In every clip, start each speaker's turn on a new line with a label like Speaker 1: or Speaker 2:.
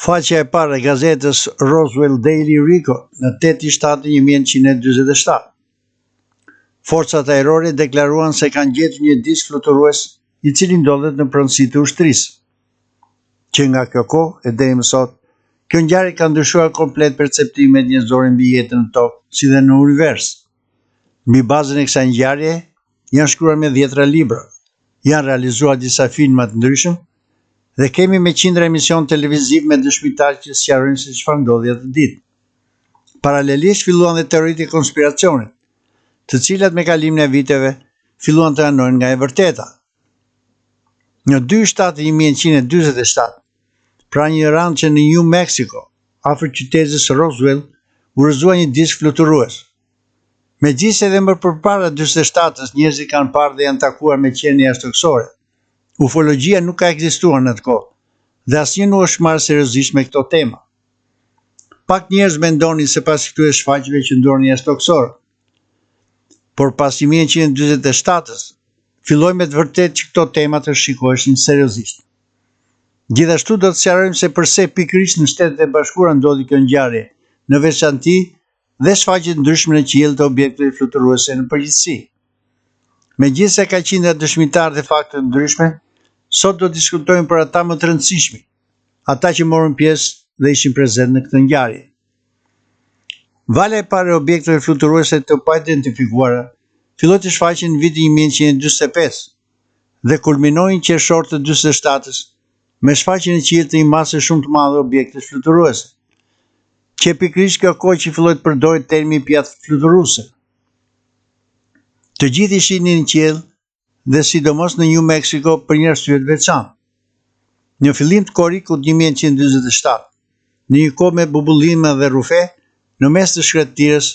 Speaker 1: Faqja e parë e gazetës Roswell Daily Record në 8 shtator 1947. Forcat ajrore deklaruan se kanë gjetur një disk fluturues i cili ndodhet në pronësi të ushtrisë. Që nga kjo kohë e deri më sot, kjo ngjarje ka ndryshuar komplet perceptimet njerëzore mbi jetën në Tokë, si dhe në univers. Mbi bazën e kësaj ngjarje janë shkruar me dhjetra libra, janë realizuar disa filma të ndryshëm dhe kemi me qindra emisione televizive me dëshmitarë që sqarojnë se çfarë ndodhi atë ditë. Paralelisht filluan dhe teoritë e konspiracionit, të cilat me kalimin e viteve filluan të anojnë nga e vërteta. Në 2 shtator 1947, pranë një rançe në New Mexico, afër qytezës Roswell, u rrëzua një disk fluturues. Megjithëse edhe më përpara 47-ës njerëzit kanë parë dhe janë takuar me qenie jashtëtokësore, ufologjia nuk ka ekzistuar në atë kohë dhe asnjë nuk është marrë seriozisht me këto tema. Pak njerëz mendonin se pas këtyre shfaqjeve qëndronin jashtëtokësorët. Por pas 1947-ës, filloi me të vërtetë që këto tema të shikoheshin seriozisht. Gjithashtu do të sqarojmë se përse pikërisht në Shtetet e Bashkuara ndodhi kjo ngjarje, në veçanti dhe shfaqje të ndryshme në qiell të objekteve fluturuese në përgjithësi. Megjithëse ka qindra dëshmitarë dhe fakte të ndryshme, sot do të diskutojmë për ata më të rëndësishmit, ata që morën pjesë dhe ishin prezent në këtë ngjarje. Vala e parë e objekteve fluturuese të paidentifikuara filloi të shfaqej në vitin 1945 dhe kulminoi në qershor të 47-ës me shfaqjen në qiell të një mase shumë të madhe objektesh fluturuese. Qe pikërisht kjo kohë që filloi të përdoret termi pjatë fluturuese. Të gjithë i shihnin në qiell dhe sidomos në New Mexico për një arsye të veçantë. Në fillim të korrikut 1947, në një kohë me bubullima dhe rrufe, në mes të shkretëtirës,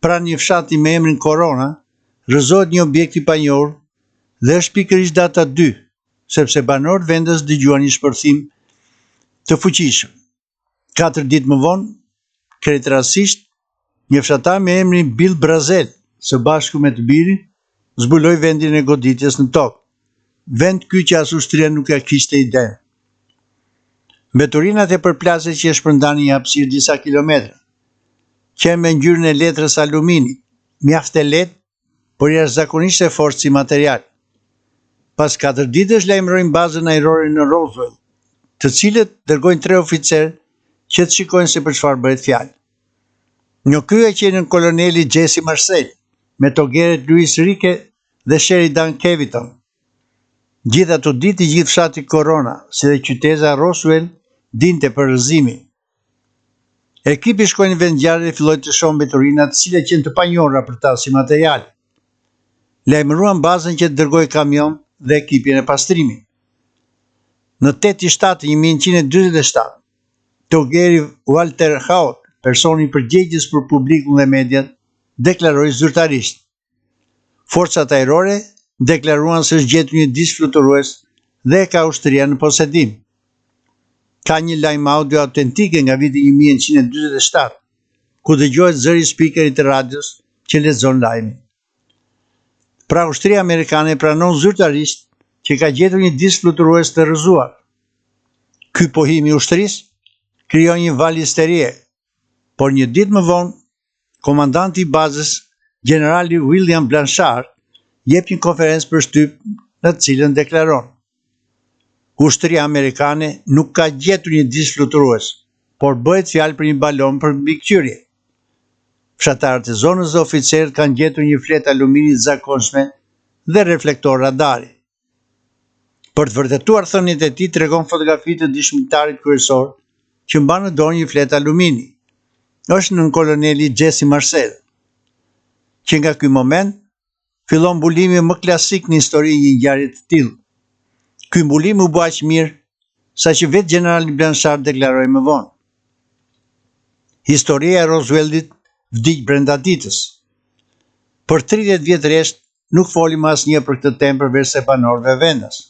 Speaker 1: pranë një fshati me emrin Corona, rrëzohet një objekt i panjohur dhe është pikërisht data 2, sepse banorët vendës dëgjuan një shpërthim të fuqishëm. Katër ditë më vonë, krejt rastësisht, një fshatar me emrin Bill Brazel, së bashku me të birin, zbuloi vendin e goditjes në tokë. Vend ky që as ushtria nuk ia kishte idenë. Mbeturinat e përplasjes që e shpërndanin një hapësirë disa kilometra, qenë me ngjyrën e letrës aluminit, mjaft e lehtë por jashtëzakonisht e fortë si material. Pas katër ditësh lajmërojnë bazën ajrore në Roswell, të cilët dërgojnë tre oficerë që të shikojnë se për çfarë bëhet fjalë. Në krye qe nënkoloneli Jesse Marcel, me togerët Louis Rike dhe Sheridan Caviton. Gjithë ato ditë i gjithë fshati Corona, si dhe qyteza Roswell, dinte për rrëzimin. Ekipi shkoi në vendngjarje dhe filloi të shohë mbeturinat, të cilat qenë të panjohura për ta si material. Lajmëruan bazën që të dërgojë kamion dhe ekipin e pastrimit. Në 8 shtator 1947, togeri Walter Haut, personi përgjegjës për publikun dhe mediat, deklaroi zyrtarisht Forcat ajrore deklaruan se është gjetur një disk fluturues dhe e ka ushtria në posedim. Ka një lajm audio autentike nga viti 1947, ku dëgjohet zëri i spikerit të radios që lexon lajmin. Pra ushtria amerikane pranon zyrtarisht që ka gjetur një disk fluturues të rrëzuar. Ky pohim i ushtrisë krijon një valë histerie, por një ditë më vonë Komandanti i bazës, gjenerali William Blanchard, jep një konferencë për shtyp në të cilën deklaron: Ushtria amerikane nuk ka gjetur një disk fluturues, por bëhet fjalë për një balonë për mbikëqyrje. Fshatarët e zonës dhe oficerët kanë gjetur një fletë alumini të zakonshme dhe reflektor radari. Për të vërtetuar thëniet e tij tregon fotografi të dëshmitarit kryesor që mban në dorë një fletë alumini. Është nënkoloneli Jesse Marcel. Që nga ky moment fillon mbulimi më klasik në histori i një ngjarje të tillë. Ky mbulim u bë aq mirë saqë vetë gjenerali Blanchard deklaroi më vonë. Historia e Roswellit vdiq brenda ditës. Për 30 vjet rresht nuk foli më asnjë për këtë temë përveçse banorëve vendas.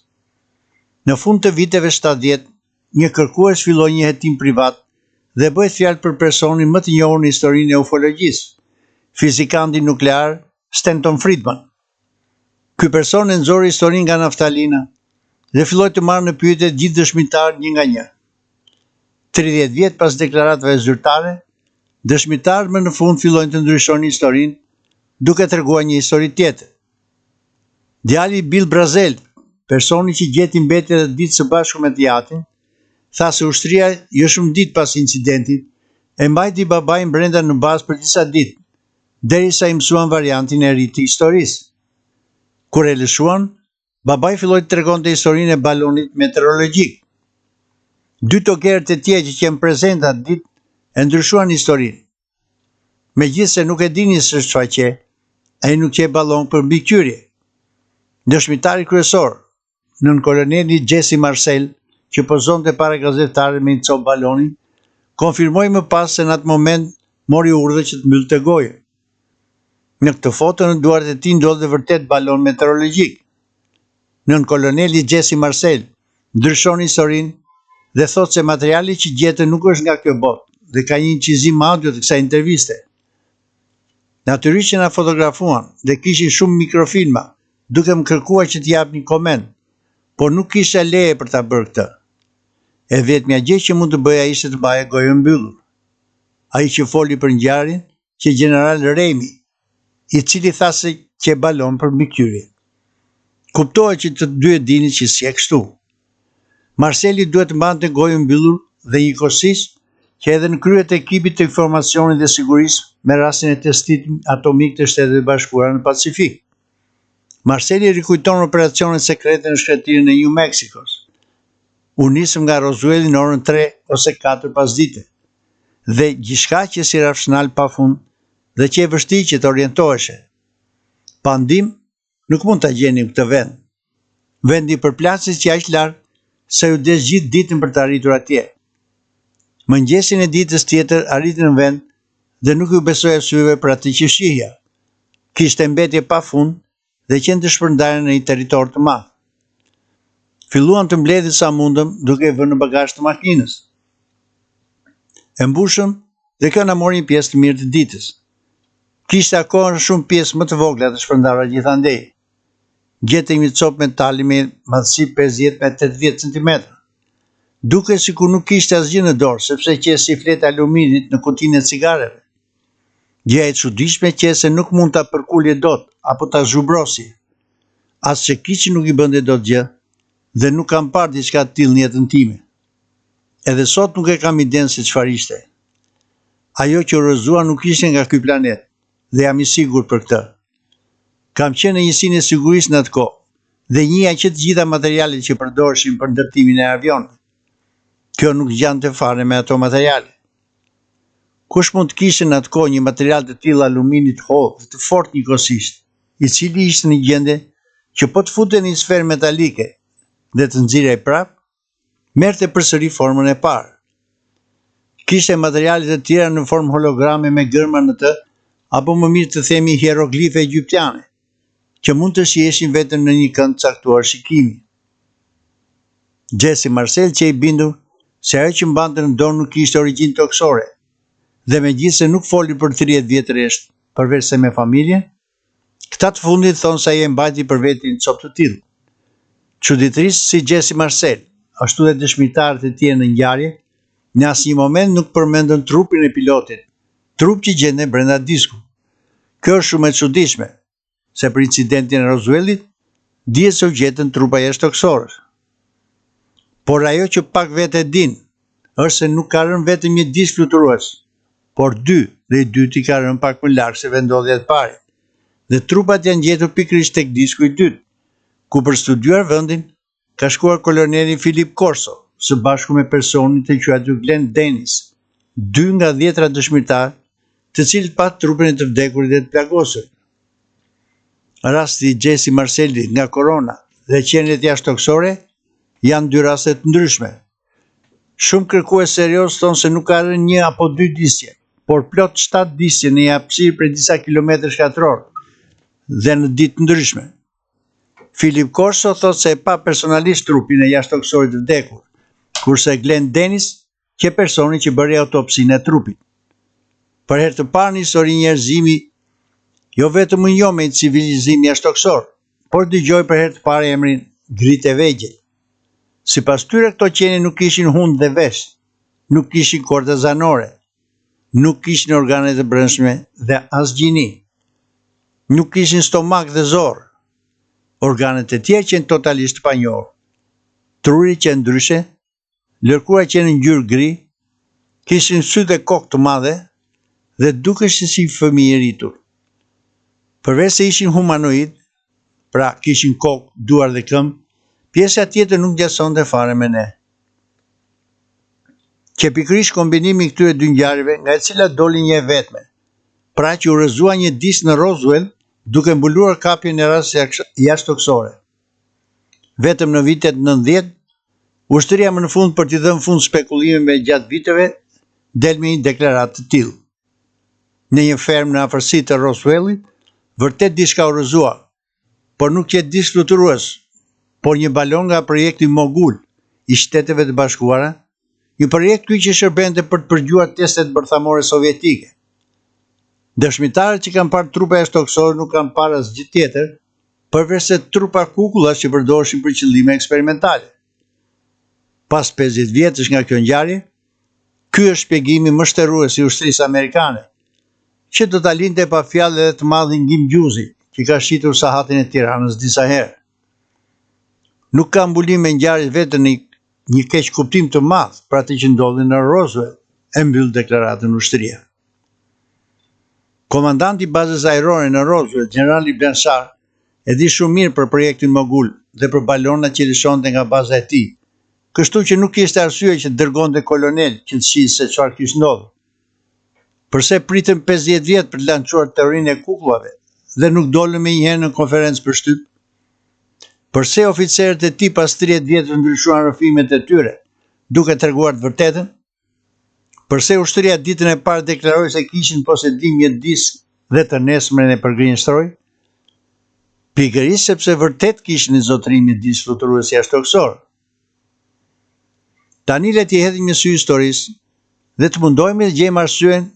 Speaker 1: Në fund të viteve 70, një kërkues filloi një hetim privat dhe bëhet fjalë për personin më të njohur në historinë e ufologjisë, fizikantin nuklear Stanton Friedman. Ky person e nxori historinë nga naftalina dhe filloi të marrë në pyetje gjithë dëshmitarët një nga një. 30 vjet pas deklaratave zyrtare, dëshmitarët më në fund fillojnë të ndryshojnë historinë, duke treguar një histori tjetër. Djali i Bill Brazel, personi që gjeti mbetjet atë ditë së bashku me të jatin, tha se ushtria jo shumë ditë pas incidentit, e mbajti babain brenda në bazë për disa ditë, derisa i mësuan variantin e ri të historisë. Kur e lëshuan, babai filloi të tregonte historinë e balonit meteorologjik. Dy togerët e tjerë që qenë prezentë atë ditë e ndryshuan historinë. Megjithëse nuk e dinin se çfarë qe, ai nuk qe balon për mbikëqyrje. Dëshmitari kryesor, nënkoloneli Jesse Marcel, që pozonte para gazetarëve me një copë baloni, konfirmoi më pas se në atë moment mori urdhër që të mbyllte gojën. Në këtë foto në duart e tij ndodhet vërtet balon meteorologjik. Nënkoloneli Jesse Marcel ndryshon historinë dhe thotë se materiali që gjetën nuk është nga kjo botë dhe ka një incizim audio të kësaj interviste. Natyrisht që na fotografuan dhe kishin shumë mikrofilma, duke më kërkuar që të jap një koment, por nuk kisha leje për ta bërë këtë. E vetmja gjë që mund të bëja ishte të mbaja gojën mbyllur. Ai që foli për ngjarjen qe gjeneral Remi, i cili tha se qe balon për mbikëqyrje. Kuptohet që të dy e dini që s'qe kështu. Marseli duhet të mbante gojën mbyllur dhe njëkohësisht qe edhe në krye të ekipit të informacionit dhe sigurisë me rastin e testit atomik të Shteteve të Bashkuara në Pacifik. Marseli rikujton operacionet sekrete në shkretëtirën e New Mexicos. U nisëm nga Roswelli në orën 3 ose 4 pasdite dhe gjithçka qe si rrafshnalë pa fund dhe qe e vështirë që të orientoheshe. Pa ndihmë, nuk mund ta gjenim këtë vend. Vendi i përplasjes qe aq larg sa iu desh gjithë ditën për të arritur atje. Mëngjesin e ditës tjetër arritëm në vend dhe nuk iu besoja syve për atë që shihja. Kishte mbetje pa fund dhe qenë të shpërndara në një territor të madh. Filluam të mbledhim sa mundëm duke e vënë në bagazh të makinës. E mbushëm dhe kjo na mori një pjesë të mirë të ditës. Kishte akoma shumë pjesë më të vogla të shpërndara gjithandej. Gjetëm një copë metali me madhësi 50 me 80 cm. Dukej sikur nuk kishte asgjë në dorë, sepse qe si fletë aluminit në kutinë e cigareve. Gjëja e çuditshme qe se nuk mund ta përkulje dot apo ta zhubrosje. As çekiçi nuk i bënte dot gjë dhe nuk kam parë diçka të tillë në jetën time. Edhe sot nuk e kam idenë se çfarë ishte. Ajo që u rrëzua nuk ishte nga ky planet dhe jam i sigurt për këtë. Kam qenë në njësinë e sigurisë në atë kohë dhe njihja që të gjitha materialet që përdoreshin për ndërtimin e avionëve. Kjo nuk ngjante fare me ato materiale. Kush mund të kishte në atë kohë një material të tillë alumini të hollë dhe të fortë njëkohësisht, i cili ishte në gjendje që po të futej në një sferë metalike dhe të nxirrej prapë, merrte përsëri formën e parë. Kishte materiale të tjera në formë holograme me gërma në të, apo më mirë të themi hieroglife egjiptiane, që mund të shiheshin vetëm në një kënd të caktuar shikimi. Jesse Marcel qe i bindur se ajo që mbante në dorë nuk kishte origjinë tokësore dhe megjithëse nuk foli për 30 vjet rresht, përveçse me familjen, këta të fundit thonë se ai e mbajti për vete një copë të tillë. Çuditërisht si Jesse Marcel, ashtu dhe dëshmitarët e tjerë në ngjarje, në asnjë moment nuk përmendën trupin e pilotit, trup që gjendej brenda diskut. Kjo është shumë e çuditshme, se për incidentin e Roswellit dihet se u gjetën trupa jashtëtokësorësh. Por ajo që pak vetë e dinë është se nuk ka rënë vetëm një disk fluturues, por dy dhe i dyti ka rënë pak më larg se vendndodhja e të parit. Dhe trupat janë gjetur pikërisht tek disku i dytë, ku për studiuar vendin ka shkuar koloneli Philip Corso, së bashku me personin të quajtur Glenn Dennis, dy nga dhjetra dëshmitarë, të cilët panë trupin e të vdekurit dhe të plagosurit. Rasti i Jesse Marcelit nga Corona dhe qeniet jashtëtokësore janë dy raste të ndryshme. Shumë kërkues seriozë thonë se nuk ka rënë një apo dy disqe, por plot 7 disqe në një hapësirë prej disa kilometrash katrorë dhe në ditë të ndryshme. Philip Corso thotë se e pa personalisht trupin e jashtëtokësorit të vdekur, kurse Glenn Dennis qe personi që bëri autopsinë e trupit. Për herë të parë në historinë e njerëzimit, jo vetëm u njoh me një civilizim jashtëtokësor, por dëgjoi për herë të parë emrin Gritë e Vegjël. Sipas tyre këto qenie nuk kishin hundë dhe vesh. Nuk kishin korda zanore, nuk kishin organe të brendshme dhe as gjini. Nuk kishin stomak dhe zorrë. Organet e tjera qenë totalisht të panjohur. Truri qe ndryshe, lëkura qe në ngjyrë gri, kishin sy dhe kokë të madhe dhe dukeshin si fëmijë i rritur. Përveç se ishin humanoid, pra kishin kokë, duar dhe këmbë, pjesa tjetër nuk ngjasonte fare me ne. Qe pikërisht kombinimi i këtyre dy ngjarjeve nga e cila doli një e vetme, pra që u rrëzua një disk në Roswell duke mbuluar kapjen e racës jashtëtokësore. Vetëm në vitet 90, ushtria më në fund për t'i dhënë fund spekulimeve gjatë viteve, del me një deklaratë të tillë. Në një fermë në afërsi të Roswellit, vërtet diçka u rrëzua, por nuk qe disk fluturues, por një balonë nga projekti Mogul i Shteteve të Bashkuara, një projekt ky që shërbente për të përgjuar testet bërthamore sovjetike. Dëshmitarët që kanë parë trupa jashtëtokësorë nuk kanë parë asgjë tjetër, përveçse trupa kukullash që përdoreshin për qëllime eksperimentale. Pas 50 vjetësh nga kjo ngjarje, Ky është shpjegimi më shterues i ushtrisë amerikane, që do ta linte pa fjalë edhe të madhin Gim Gjuzi, që ka shitur sahatin e Tiranës disa herë. Nuk ka mbulim e ngjarjes vetëm një keqkuptim të madh për atë që ndodhi në Roswell, e mbyll deklaratën ushtria. Komandanti i bazës ajrore në Roswell, gjenerali Blanchard, e di shumë mirë për projektin Mogul dhe për balonat që lëshonte nga baza e tij, Kështu që nuk kishte arsye që të dërgonte kolonel që të shihte se çfarë kish ndodhur. Përse pritën 50 vjet për të lançuar teorinë e kukullave dhe nuk dolën menjëherë në konferencë për shtyp? Përse oficerët e tij pas 30 vjetësh ndryshuan rrëfimet e tyre, duke treguar të vërtetën? Përse ushtria ditën e parë deklaroi se kishin në posedim një disk dhe të nesërmen e përgënjeshtroi? Pikërisht sepse vërtet kishin në zotërim një disk fluturues jashtëtokësor. Tani le t'i hedhim një sy historisë dhe të mundohemi të gjejmë arsyen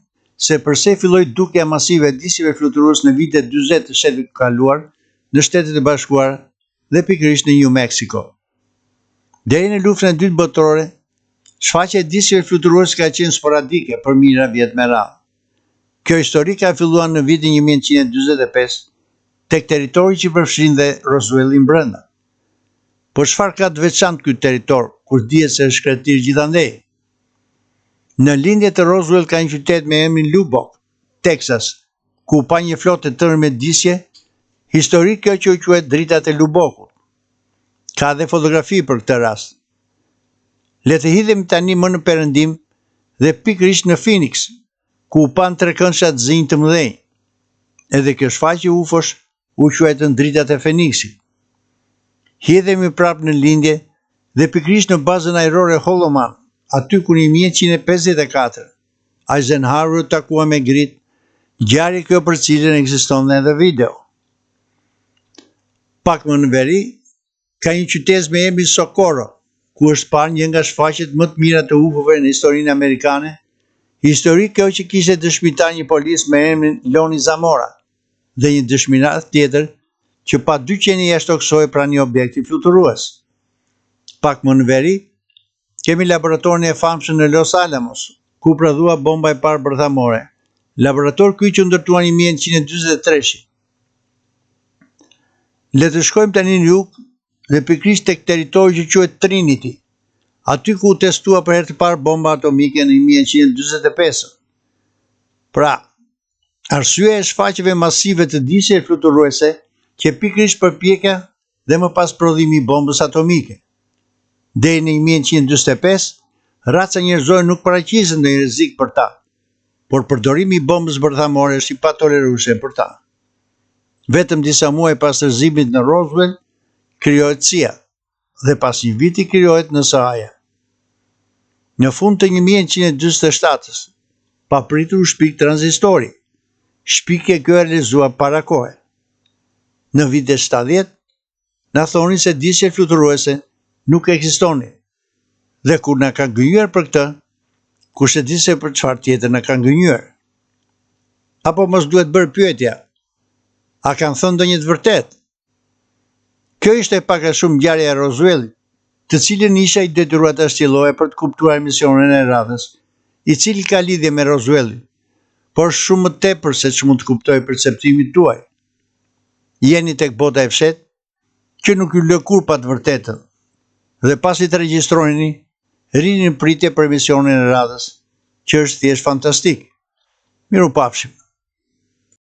Speaker 1: se përse filloi dukja masive e disqeve fluturues në vitet 40 të shekullit të kaluar në Shtetet e Bashkuara dhe pikërisht në New Mexico. Deri në Luftën e Dytë Botërore, shfaqja e disqeve fluturuese ka qenë sporadike për mijëra vjet me radhë. Kjo histori ka filluar në vitin 1945, tek territori që përfshin dhe Roswellin brenda. Por çfarë ka të veçantë ky territor, kur dihet se është shkretëtirë gjithandej? Në lindje të Roswell ka një qytet me emrin Lubbock, Texas, ku u pa një flotë e tërë me disqe, histori kjo që u quajt Dritat e Lubbockut. Ka dhe fotografi për këtë rast. Le të hidhemi tani më në perëndim dhe pikërisht në Phoenix, ku u panë trekëndësha të zinj të mëdhenj. Edhe kjo shfaqje UFO-sh u quajtën dritat e Phoenixit. Hidhemi prapë në lindje dhe pikërisht në bazën ajrore Holloman, aty ku në 1954 Eisenhower u takua me gritë, ngjarje kjo për cilën ekziston edhe video. Pak më në veri, ka një qytezë me emrin Socorro, ku është parë një nga shfaqjet më të mira të UFO-ve në historinë amerikane, histori kjo që kishte dëshmitar një polic me emrin Loni Zamora dhe një dëshmitar tjetër që pa dy qenie jashtëtokësore pranë një objekti fluturues. Pak më në veri, Kemi laboratorin e famshëm në Los Alamos, ku u prodhua bomba e parë bërthamore, laborator ky që u ndërtua në 1943. Le të shkojmë tani në jug dhe pikërisht tek territori që quhet Trinity, aty ku u testua për herë të parë bomba atomike në 1945. Pra, arsyeja e shfaqjeve masive të disqeve fluturuese qe pikërisht përpjekja dhe më pas prodhimi i bombës atomike. Deri në 1945, raca njerëzore nuk paraqiste ndonjë rrezik për ta, por përdorimi i bombës bërthamore është i patolerueshëm për ta. Vetëm disa muaj pas rrëzimit në Roswell, krijohet CIA dhe pas një viti krijohet NSA-ja. Në fund të 1947-ës, papritur u shpik tranzistori, shpikje kjo e realizuar para kohe. Në vitet 70, na thonin se disqet fluturuese nuk ekzistonin. Dhe kur na kanë gënjyer për këtë, kush e di se për çfarë tjetër na kanë gënjyer. Apo mos duhet bërë pyetja, a kanë thënë ndonjë të vërtetë? Kjo ishte pak a shumë ngjarja e Roswellit. të cilën isha i detyruar ta shtjelloja për të kuptuar emisionin e radhës, i cili ka lidhje me Roswellin, por është shumë më tepër se ç'mund të kuptojë perceptimi tuaj. Jeni tek bota e fshehtë, që nuk ju lë kurrë pa të vërtetën. Dhe pasi të regjistroheni, rrini në pritje për emisionin e radhës, që është thjesht fantastik. Mirupafshim.